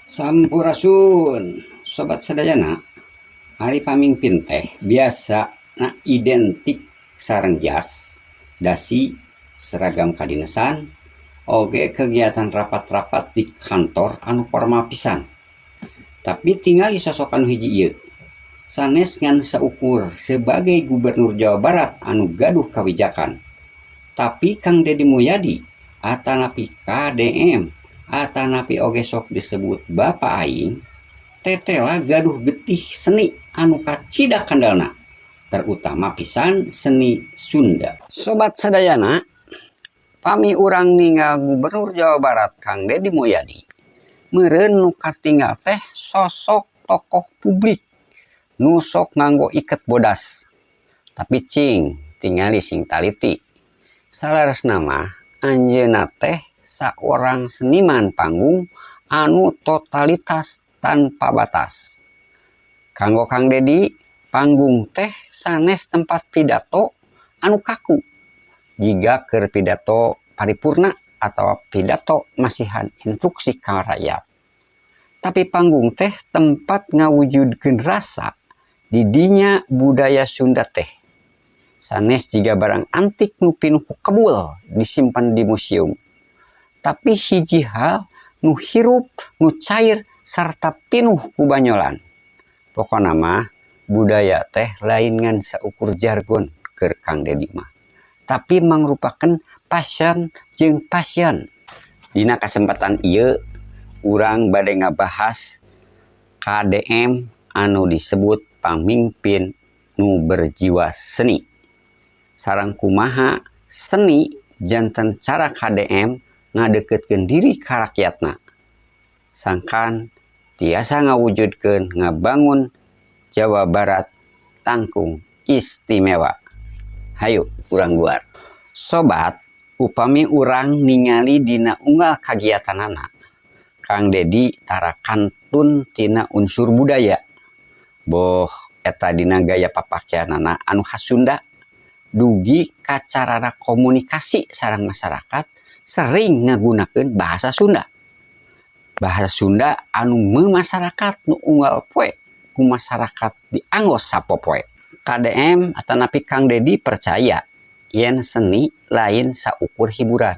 Sampurasun Sobat sadayana. Ari pamingpin teh biasana identik sareng jas, dasi, seragam kadinasan, oge kegiatan rapat-rapat di kantor anu formal pisan. Tapi tingali sosok anu hiji ieu. Sanes ngan saukur sebagai Gubernur Jawa Barat anu gaduh kawijakan. Tapi Kang Dedi Mulyadi atanapi KDM atanapi oge sok disebut Bapak Aing tetela gaduh getih seni anu kacida kandalna, terutama pisan seni Sunda. Sobat sadayana, pami urang ninggal Gubernur Jawa Barat Kang Dedi Mulyadi, meureun nu katinggal teh sosok tokoh publik nu sok nganggo iket bodas. Tapi cing tingali sing taliti, saleresna mah anjeunna teh saorang seniman panggung anu totalitas tanpa batas. Kanggo Kang Dedi, panggung teh sanes tempat pidato anu kaku jiga keur pidato paripurna atau pidato masihan instruksi ka rakyat. Tapi panggung teh tempat ngawujudkeun rasa di dinya budaya Sunda teh sanes jiga barang antik nu pinuh ku kebul disimpan di museum. Tapi hiji hal nu hirup, nu cair, sarta pinuh ku banyolan. Pokona mah budaya teh lain ngan saukur jargon keur Kang Dedi mah. Tapi mangrupakeun passion jeung passion. Dina kasempatan ieu urang bade ngabahas KDM anu disebut pamimpin nu berjiwa seni. Sareng kumaha seni janten cara KDM ngadeukeutkeun diri ka rakyatna, sangkan tiasa ngawujudkeun ngabangun Jawa Barat langkung istimewa. Hayu urang guar. Sobat, upami urang ningali dina unggal kagiatanana, Kang Dedi tara kantun tina unsur budaya. Boh eta dina gaya papakeanana anu khas Sunda, dugi ka carana komunikasi sareng masyarakat sering ngagunakeun bahasa Sunda. Bahasa Sunda anu memasyarakat, nu unggal poe ku masyarakat dianggo sapopoe. KDM atanapi Kang Dedi percaya yen seni lain saukur hiburan,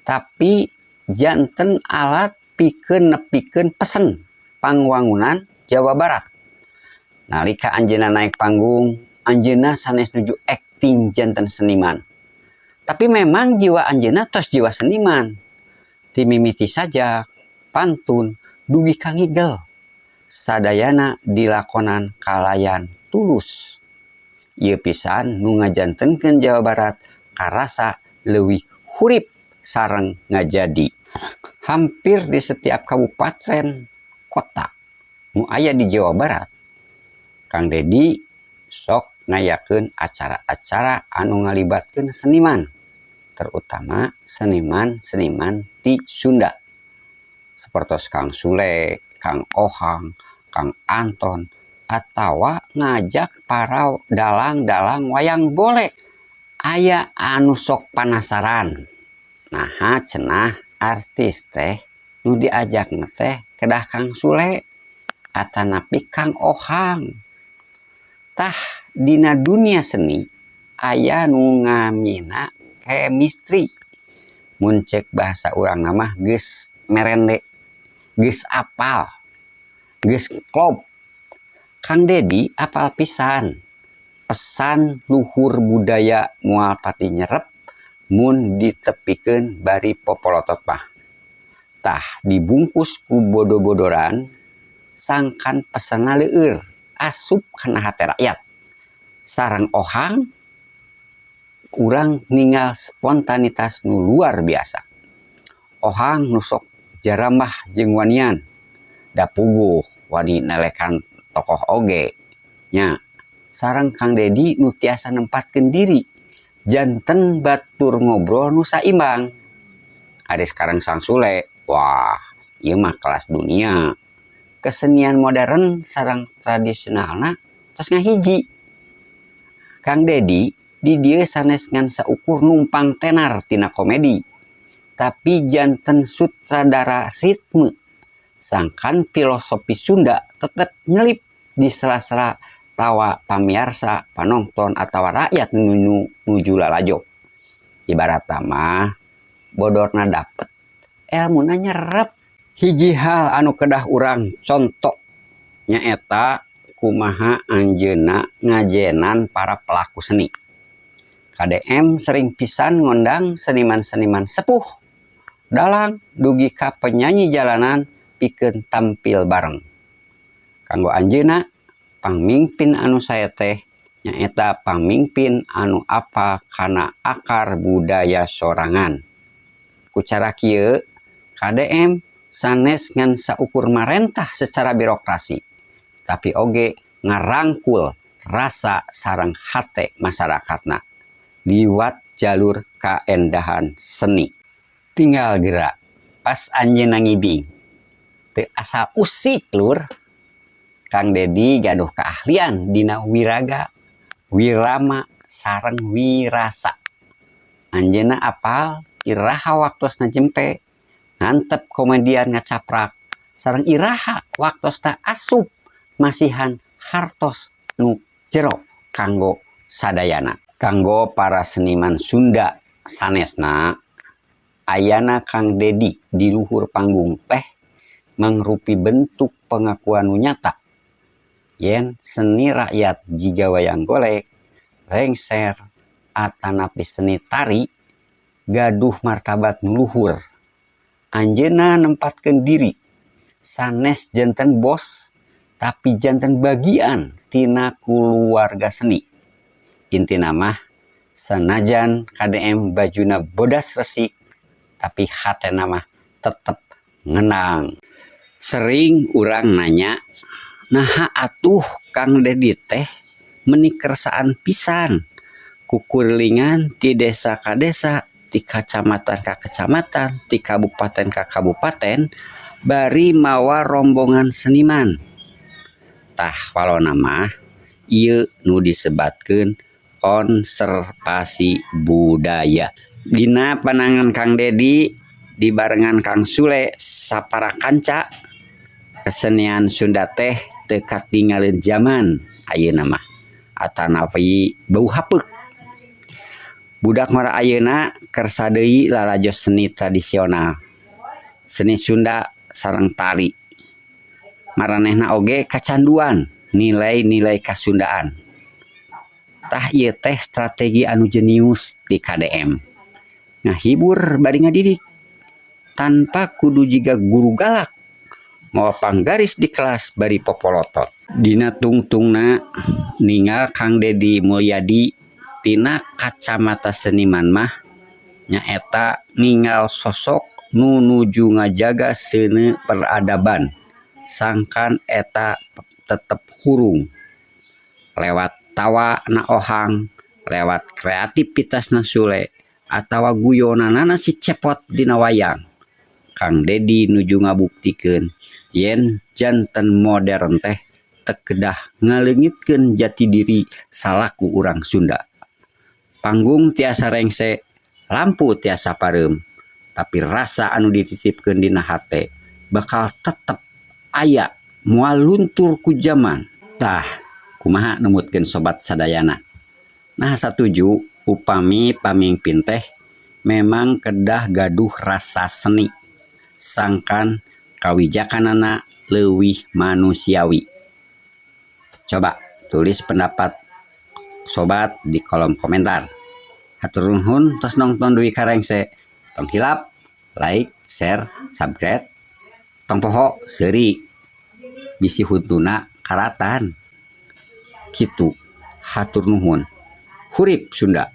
tapi janten alat pikeun nepikeun pesen pangwangunan Jawa Barat. Nalika anjeunna naik panggung, anjeunna sanes nuju akting janten seniman. Tapi memang jiwa anjeunna tos jiwa seniman. Ti mimiti sajak, pantun, dugi ka ngigel. Sadayana dilakonan kalayan tulus. Ieu pisan nu ngajantenkeun Jawa Barat karasa leuwih hurip sareng ngajadi. Hampir di setiap kabupaten kota nu aya di Jawa Barat, Kang Dedi sok ngayakeun acara-acara anu ngalibatkeun seniman, terutama seniman-seniman ti Sunda. Sapertos Kang Sule, Kang Ohang, Kang Anton, atawa ngajak para dalang-dalang wayang golek. Aya anu sok panasaran. Naha cenah artis teh nu diajakna teh kedah Kang Sule atanapi Kang Ohang? Tah, dina dunia seni aya nu ngamina chemistry. Mun cek bahasa urang mah geus merende, geus apal, geus klop. Kang Dedi apal pisan pesan luhur budaya moal pati nyerep mun ditepikeun bari popolotot mah. Tah, dibungkus ku bodo-bodoran sangkan pesanna leueur asup kana hate rakyat. Sareng Ohang urang ningal spontanitas nu luar biasa. Ohang nu sok jarambah jeung wanian, da puguh wani nelekan tokoh oge nya. Sareng Kang Dedi nu tiasa nempatkeun diri janten batur ngobrol nu saimbang. Ari sekarang Kang Sule, wah, ieu mah kelas dunia. Kesenian modern sareng tradisionalna tos ngahiji. Kang Dedi di dieu sanes ngan saukur numpang tenar tina komedi, tapi janten sutradara ritme. Sangkan filosofi Sunda tetep nyelip di sela-sela tawa pamiarsa, panonton atawa rakyat nu nuju lalajo. Ibaratna mah bodorna dapet, elmuna nyerep. Hiji hal anu kedah urang conto nyaeta kumaha anjeunna ngajenan para pelaku seni. KDM sering pisan ngondang seniman-seniman sepuh, dalang, dugi ka penyanyi jalanan pikeun tampil bareng. Kanggo anjeunna, pangmingpin anu sae teh nyaeta pangmingpin anu apal kana akar budaya sorangan. Ku cara kieu, KDM sanes ngan saukur marentah secara birokrasi, tapi oge ngarangkul rasa sareng hate masyarakatna liwat jalur kaendahan seni. Tinggal geura pas anjeunna ngibing, teu asa usik, lur. Kang Dedi gaduh keahlian dina wiraga, wirama, sareng wirasa. Anjeunna apal iraha waktosna jempe, ngantep komedian ngacaprak, sareng iraha waktosna asup masihan hartos nu jero kanggo sadayana. Kanggo para seniman Sunda sanesna, ayana Kang Dedi di luhur panggung teh mangrupi bentuk pengakuan nu nyata yen seni rakyat jiga wayang golek, lengser, atanapi seni tari gaduh martabat nu luhur. Anjeunna nempatkeun diri sanes janten bos, tapi janten bagian tina kulawarga seni. Intina mah, sanajan KDM bajuna bodas resik, tapi hatena mah tetep ngenang. Sering urang nanya, naha atuh Kang Dedi teh meuni kersaan pisan kukurilingan ti desa ka desa, ti kacamatan ka kecamatan, ti kabupaten ka kabupaten, bari mawa rombongan seniman? Tah, walona mah ieu nu disebatkeun konservasi budaya. Dina panangan Kang Dedi dibarengan Kang Sule sapara kanca, kesenian Sunda teh teu katinggaleun jaman ayeuna mah atanapi bau hapeuk. Budak ngora ayeuna kersa deui lalajo seni tradisional, seni Sunda sareng tari. Maranehna oge kacanduan nilai-nilai kasundaan. Tah, ieu teh strategi anu jenius ti KDM. Ngahibur bari ngadidik tanpa kudu jiga guru galak mawa panggaris di kelas bari popolotot. Dina tungtungna ningal Kang Dedi Mulyadi tina kacamata seniman mah nyaeta ningal sosok nu nuju ngajaga seuneu peradaban sangkan eta tetep hurung. Lewat tawa na Ohang, lewat kreativitasna Sule, atawa guyonanana si Cepot dina wayang, Kang Dedi nuju ngabuktikeun yen janten modern teh teu kedah ngaleungitkeun jati diri salaku urang Sunda. Panggung tiasa rengse, lampu tiasa pareum, tapi rasa anu dititipkeun dina hate bakal tetep aya, moal luntur ku jaman. Tah, kumaha numutkeun sobat sadayana? Nah, satuju upami pamingpin teh memang kedah gaduh rasa seni sangkan kawijakanana leuwih manusiawi? Coba tulis pendapat sobat di kolom komentar. Hatur nuhun tos nongton dugi ka rengse. Tong hilap like, share, subscribe. Tong poho seuri, bisi huntuna karatan. Kitu, hatur nuhun. Hurip Sunda.